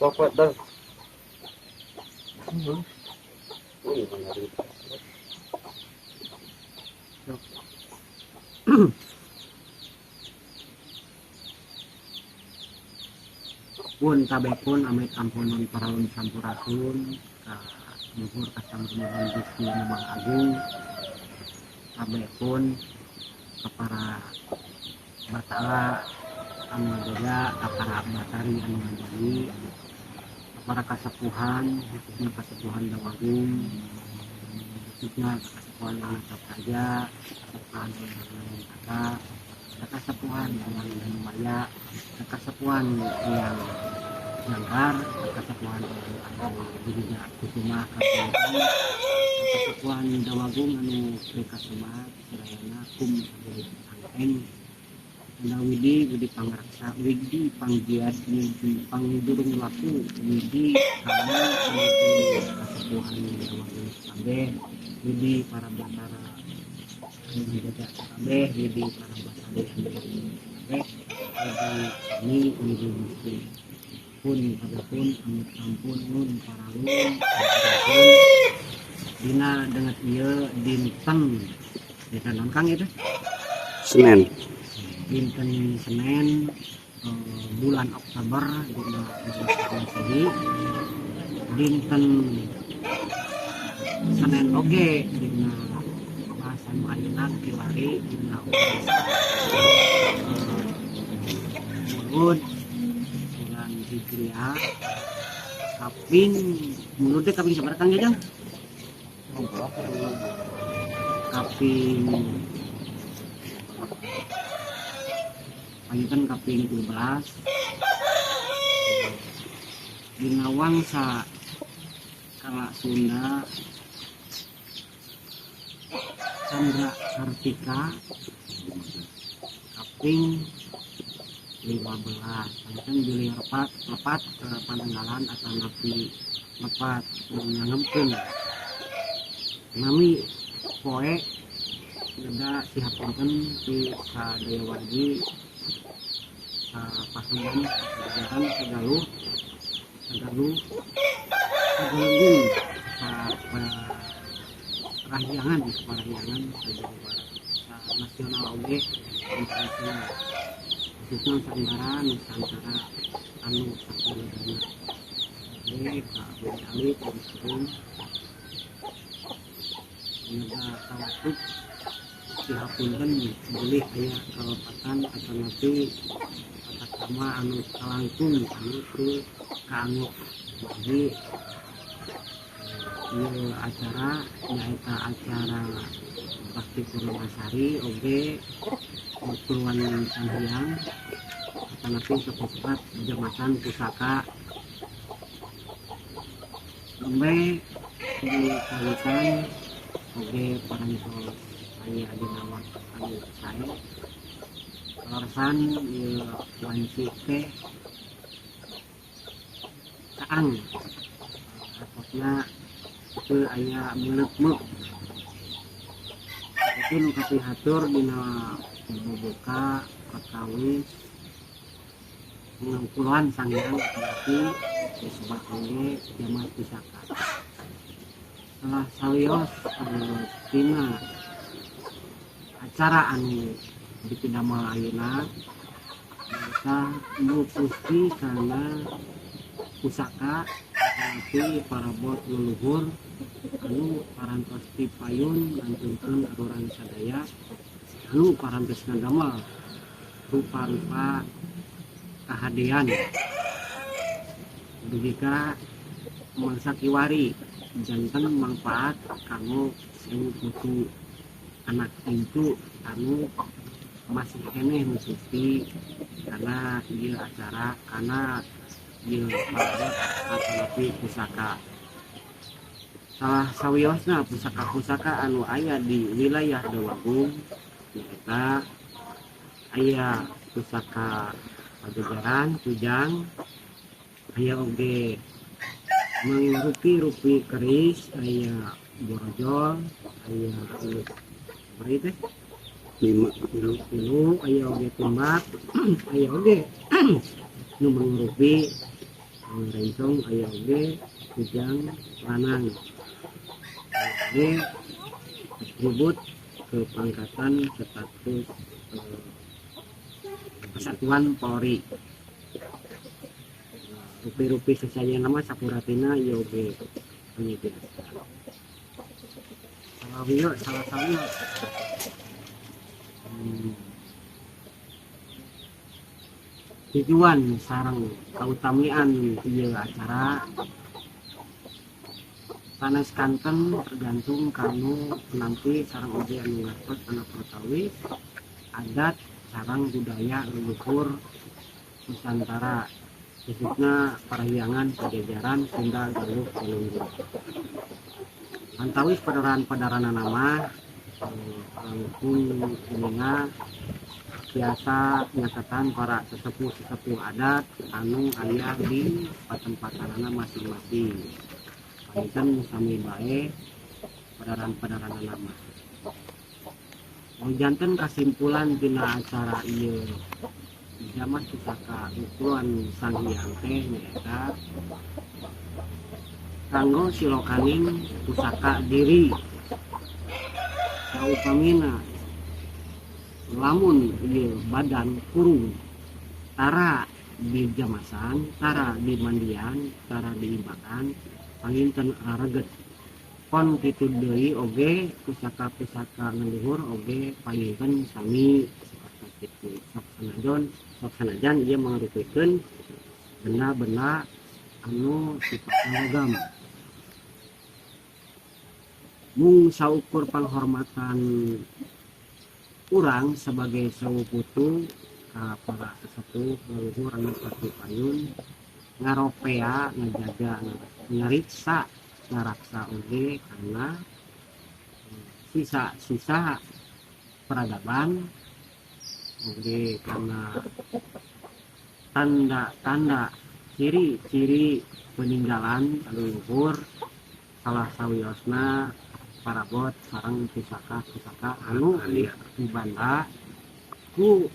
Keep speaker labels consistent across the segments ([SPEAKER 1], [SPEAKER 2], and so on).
[SPEAKER 1] Sobat dah.
[SPEAKER 2] Pun kabeh pun amit ampunan paraun sampurasun ka luhur kasampurnan Gusti Maha Agung kabeh pun ka para batala anu ngajaga, ka para batari anu ngajagi, ka para kasepuhan khususnya kasepuhan Dawagung, khususnya kasepuhan Ananta Praja, kasepuhan Nayantaka, kasepuhan yang Maya, kasepuhan yang Jangkar, kasepuhan anu Girija Kusuma, kasepuhan Dawagung anu Kasuma sadayana kum angeng Widi Widi Pangraksa Widi Panggiat Widi Pangdurung Laku Widi kami Widi kasepuhan Dawagung kabeh Widi para batara anu ngajaga kabeh Widi para batari anu kabeh Widi kami Widi Gusti pun kabeh pun amit ampun nun paralun pun dina denget ieu dinten dinten naon Kang itu
[SPEAKER 3] Senin
[SPEAKER 2] dinten Senin bulan Oktober dina Masehi dinten Senin oge dina bahasa nu ayeuna kiwari dina Mulud bulan Hijriah kaping Mulud teh kaping sabaraha Kang Jajang? Kaping panginten kaping 12 dina wangsa kala Sunda Candra Kartika kaping 15 panginten bilih lepat lepat ke pananggalan atanapi lepat nyangemkeun nami poe juga sihapunten ti sadaya wargi pasundan jajaran Sagaluh Sagaluh Sagalunggung Parahyangan Parahyangan sa Jawa Barat sa nasional oge internasional khususnya Nusantara Nusantara anu sakuladana oge ka Budi Ali Kaum Semoga tawafuk sihapunten boleh aya kalepatan atanapi tata krama anu kalangkung anu teu kaanggo bagi ieu acara nyaeta acara Bakti Purnamasari oge Purwan Sanghyang atanapi sepat jamasan pusaka nembe dikawitan oge parantos aya dina waktu anu sae kaleresan ieu wanci teh kaang atosna teu aya meuleuk-meuk itu nu kapihatur dina boboka perkawis pengangkulan Sanghyang atanapi disebut oge jamas pusaka. Setelah sawios tina acara anu dipidamel ayeuna kita mupusti kana pusaka atanapi parabot leluhur anu parantos pipayun ngantunkeun arurang sadaya anu parantos ngadamel Rupa-rupa kahadean dugi ka mangsa kiwari janten manfaat kanggo sewu putu anak incu anu masih keneh nutupi karena ieu acara karena ieu parabot atanapi pusaka. Salah sawiosna pusaka-pusaka anu aya di wilayah Deuagung nyaeta aya pusaka Pajajaran Kujang, aya oge mangrupi-rupi keris, aya borojol, aya beri teh
[SPEAKER 1] lima
[SPEAKER 2] tilu, aya oge tumbak, aya oge nu mangrupi rencong, aya oge kujang lanang, oge atribut kepangkatan status Kesatuan Polri. Rupi-rupi sesaya nama sapuratina ieu oge biasa. Salah sawiyo. Tujuan sareng kautamian ieu acara sanes kanten tergantung kanu penampi sareng oge anu ngartos kana pertawis adat sarang budaya leluhur Nusantara, khususnya Parahyangan, Pajajaran, Sunda, Galuh, Galunggung. Antawis padaran-padaran nama langkung ininga biasa nyatatan para sesepuh-sesepuh adat anu aya di patempatanana masing-masing. Panginten sami bae padaran-padaran nama. Janten kasimpulan tina acara ieu jamas pusaka ukuran Sang Hyang teh nyaeta kanggo silokaning pusaka diri. Saupamina lamun ieu badan kurung tara di jamasan, tara di mandian, tara diimbakan, panginten areget. Kon kitu deui oge pusaka-pusaka leluhur oge panginten sami sapertos kitu. Sok sanajan ieu mangrupikeun benda-benda anu sifatna logam. Mung saukur panghormatan urang sebagai sewu putu ka para sesepuh leluhur anu payun ngaropea ngajaga ngariksa ngaraksa oge karena sisa-sisa peradaban oge karena tanda-tanda ciri-ciri peninggalan leluhur salah sawiosna parabot sareng pusaka-pusaka anu dibanda ku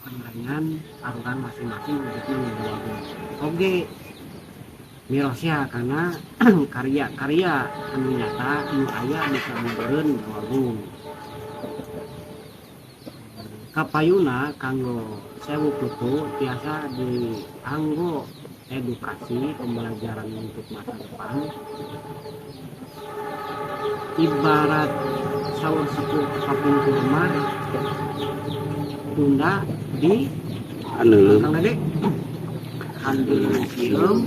[SPEAKER 2] pangerangan aruran masing-masing oge mirosya karena karya-karya anu nyata anu aya di sabudereun Deuagung. Kapayuna kanggo sewu putu tiasa dianggo edukasi pembelajaran untuk masa depan. Ibarat saur sepuh kapungkur mah tunda di
[SPEAKER 1] anu
[SPEAKER 2] Kang Dede handeuleum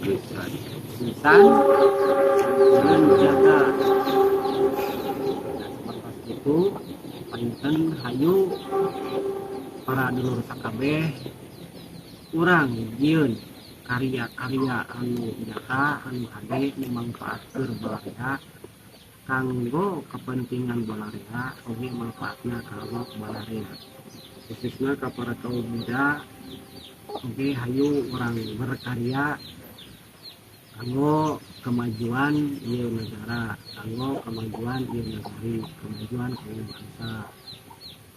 [SPEAKER 2] lisan menjaga. Nah, seperti itu panginten hayu para dulur sakabeh urang jieun karya-karya anu nyata anu hade nu manfaat keur balarea kanggo kepentingan balarea oge manfaatna kanggo balarea khususna ka para kaum muda oge hayu urang berkarya kanggo kemajuan ieu negara, kanggo kemajuan ieu negari, kemajuan kaum bangsa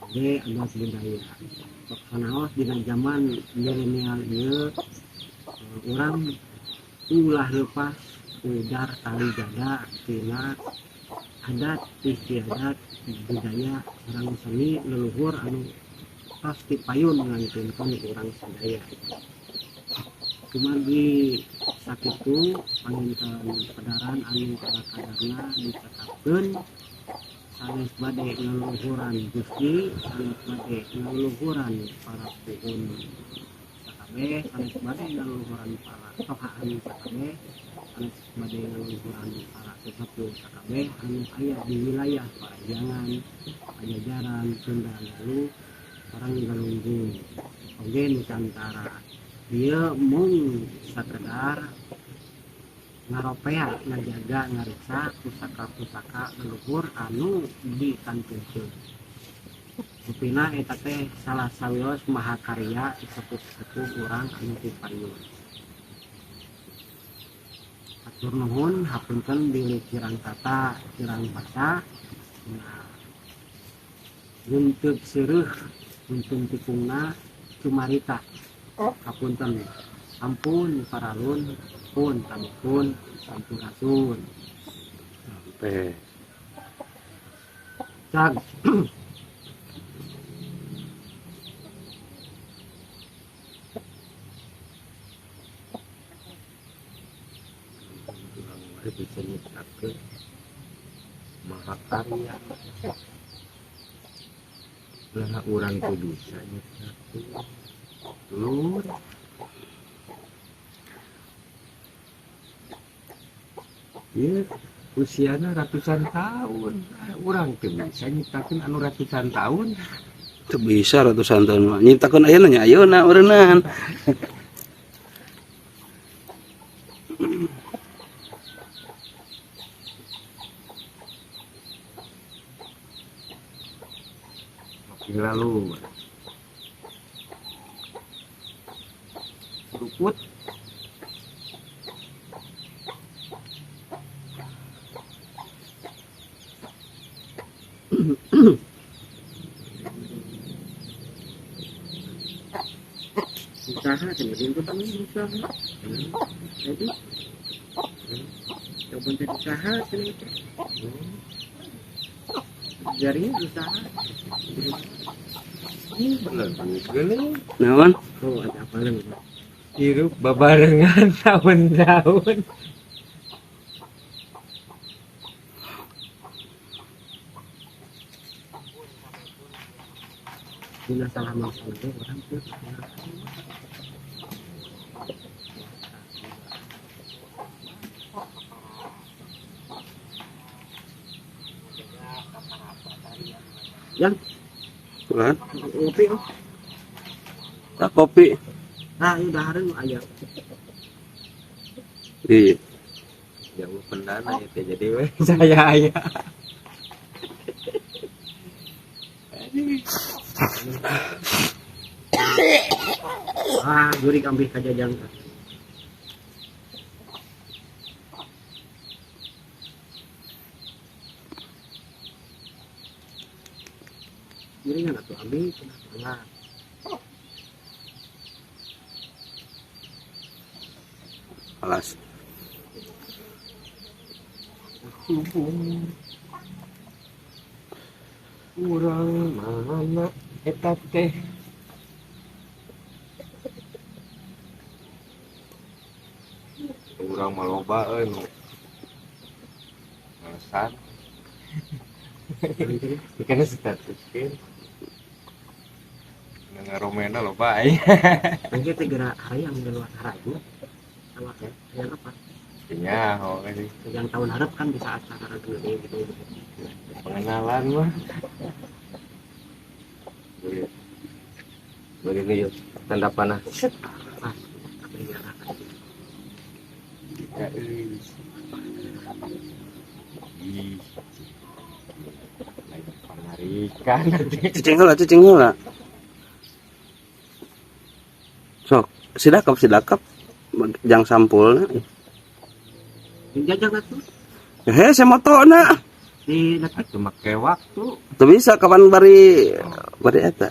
[SPEAKER 2] oge adat budaya. Sok sanaos dina zaman milenial ieu urang ulah lepas ujar tali jaga tina adat istiadat budaya sareng seni leluhur anu tos dipayun ngantunkeun urang sadaya. Kumargi sakitu panginten pedaran anu ala kadarna dicekapkeun Sanes bade ngaluhuran Gusti, sanes bade ngaluhuran para puhun sakabeh, sanes bade ngaluhuran para tohaan sakabeh, sanes bade ngaluhuran para sesepuh sakabeh anu aya di wilayah Parahyangan, Pajajaran, Sunda Galuh, sareng Galunggung oge Nusantara. Ieu mung sakedar ngaropea ngajaga ngariksa pusaka-pusaka leluhur anu dikantunkeun. Rupina eta teh salah sawios mahakarya sepuh-sepuh urang anu pipayun. Hatur nuhun hapunten bilih kirang tata kirang basa. Nah, gunteug seureuh untung tikungna cumarita. Hapunten ampun paralun pun tabukun sampurasun.
[SPEAKER 1] Sampai
[SPEAKER 2] cag.
[SPEAKER 3] Bisa nyiptakeun mahakarya lah urang teu bisa nyiptakeun lur. Ieu usiana ratusan tahun, urang teu bisa nyiptakeun anu ratusan tahun.
[SPEAKER 1] Teu bisa ratusan tahun mah. Nyiptakeun ayeuna nya ayeuna ureunan.
[SPEAKER 3] Lalu luput
[SPEAKER 2] usaha cenah itu kan usaha. Jadi coba teh usaha cenah itu. Jarinya usaha.
[SPEAKER 3] Ini bener juga nih.
[SPEAKER 1] Naon?
[SPEAKER 2] Oh, ada apa lagi?
[SPEAKER 3] Hirup babarengan tahun-tahun.
[SPEAKER 2] Dina salah masalah teh orang tuh. Yang
[SPEAKER 1] Bukan?
[SPEAKER 2] Kopi oh.
[SPEAKER 1] Tak kopi.
[SPEAKER 2] Nah, ini dahareun aya.
[SPEAKER 1] Iya.
[SPEAKER 3] Jauh pendana ya teh jadi we saya aya.
[SPEAKER 2] Ah, jurik ambil kajajang. Giringan atuh ambil tengah.
[SPEAKER 1] Alas.
[SPEAKER 3] Urang mana eta teh? Urang mah loba euy nu ngalesan. Dikena status keun. Ngaromena loba ai.
[SPEAKER 2] Engke teh geura hayang di luar haraju. Sama hayang apa?
[SPEAKER 3] Nya, oh sih.
[SPEAKER 2] Yang tahun harap kan bisa acara gede gitu.
[SPEAKER 3] Pengenalan mah. Begini yuk, tanda panah.
[SPEAKER 2] Set. Ah, apa ya?
[SPEAKER 3] Ya, ih. Lain panarikan nanti.
[SPEAKER 1] Cicing heula, cicing heula. Sok, sidakep sidakep jang sampulna.
[SPEAKER 2] Jajang atuh.
[SPEAKER 1] Heh, saya motona.
[SPEAKER 2] Di detik
[SPEAKER 3] atuh make waktu.
[SPEAKER 1] Teu bisa kapan bari bari eta.